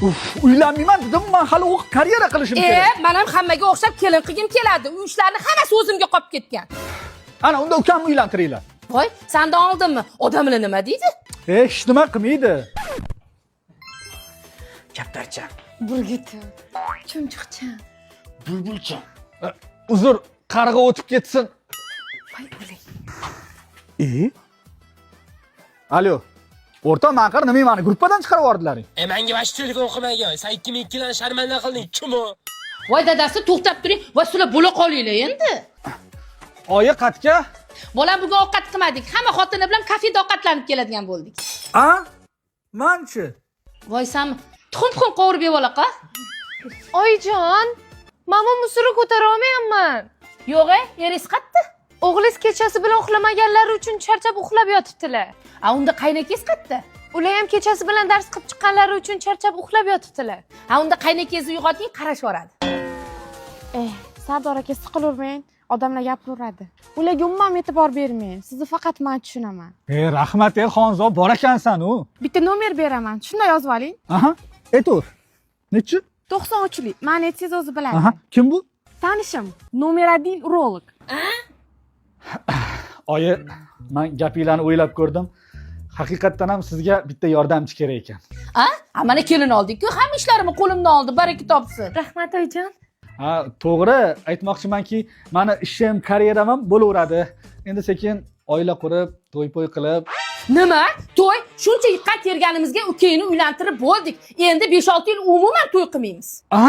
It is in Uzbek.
Uf, uylanmayman dedim, man hali o'qib karyera qilishim E, kerak. Man ham hammaga o'xshab kelin qilgim keladi. Uy ishlarini hammasi o'zimga qolib ketgan. Ana unda ukamni uylantiringlar. Voy, sandan oldinmi? Odamlar nima deydi? Hech nima qilmaydi. Kaptarcha. Burgutim, chumchuqcham. Bulbulcha. Uzr, qarg'a o'tib ketsin. Voy o'lay. E? Alo. O'rtoq, man qara, nima, mani gruppadan chiqarib yubordilaring? E, menga vash telefon qilmagan. Sen 2002 larni sharmanda qilding, chumo. Voy dadasi, to'xtab turing. Voy, sizlar bo'la qolinglar endi. Oyi, qatga? Bolam, bugun ovqat qilmadik. Hamma xotini bilan kafeda ovqatlanib keladigan bo'ldik. A? Manchi? Voy, san tuxum puxum qovurib yeb olaqa. Oyijon, mana bu musorni ko'tara olmayapman. Yo'q, e, eringiz qayerda? O'g'lingiz kechasi bilan uxlamaganlari uchun charchab uxlab yotibdilar. A, unda qaynakangiz qayerda? Ular ham kechasi bilan dars qilib chiqqanlari uchun charchab uxlab yotibdilar. A, unda qaynakangizni uyg'oting, qarashaveradi. Eh, Sardor aka, siqilavermang, odamlar gapiraveradi. Ularga umuman e'tibor bermang. Sizni faqat man tushunaman. E, rahmat, ey Xonzo, bor ekansan u. Bitta nomer beraman, shunda yozib oling. Aha, aytaver. Nechi? 93lik. Man aytsangiz, o'zi biladi. Aha, kim bu? Tanishim, номер 1 urolog. Oyi, man gapinglarni o'ylab ko'rdim. Haqiqatdan ham sizga bitta yordamchi kerak ekan. A? A, mana kelin oldik-ku, hamma ishlarimni qo'limdan oldi, baraka topsin. Rahmat, oyijon. Ha, to'g'ri, aytmoqchimanki, mani ishim, karyeram ham bo'laveradi. Endi sekin oila qurib, to'y po'y qilib, Nima? To'y? Shuncha yiqqan terganimizga ukangni uylantirib bo'ldik. Endi 5-6 yil umuman to'y qilmaymiz. A?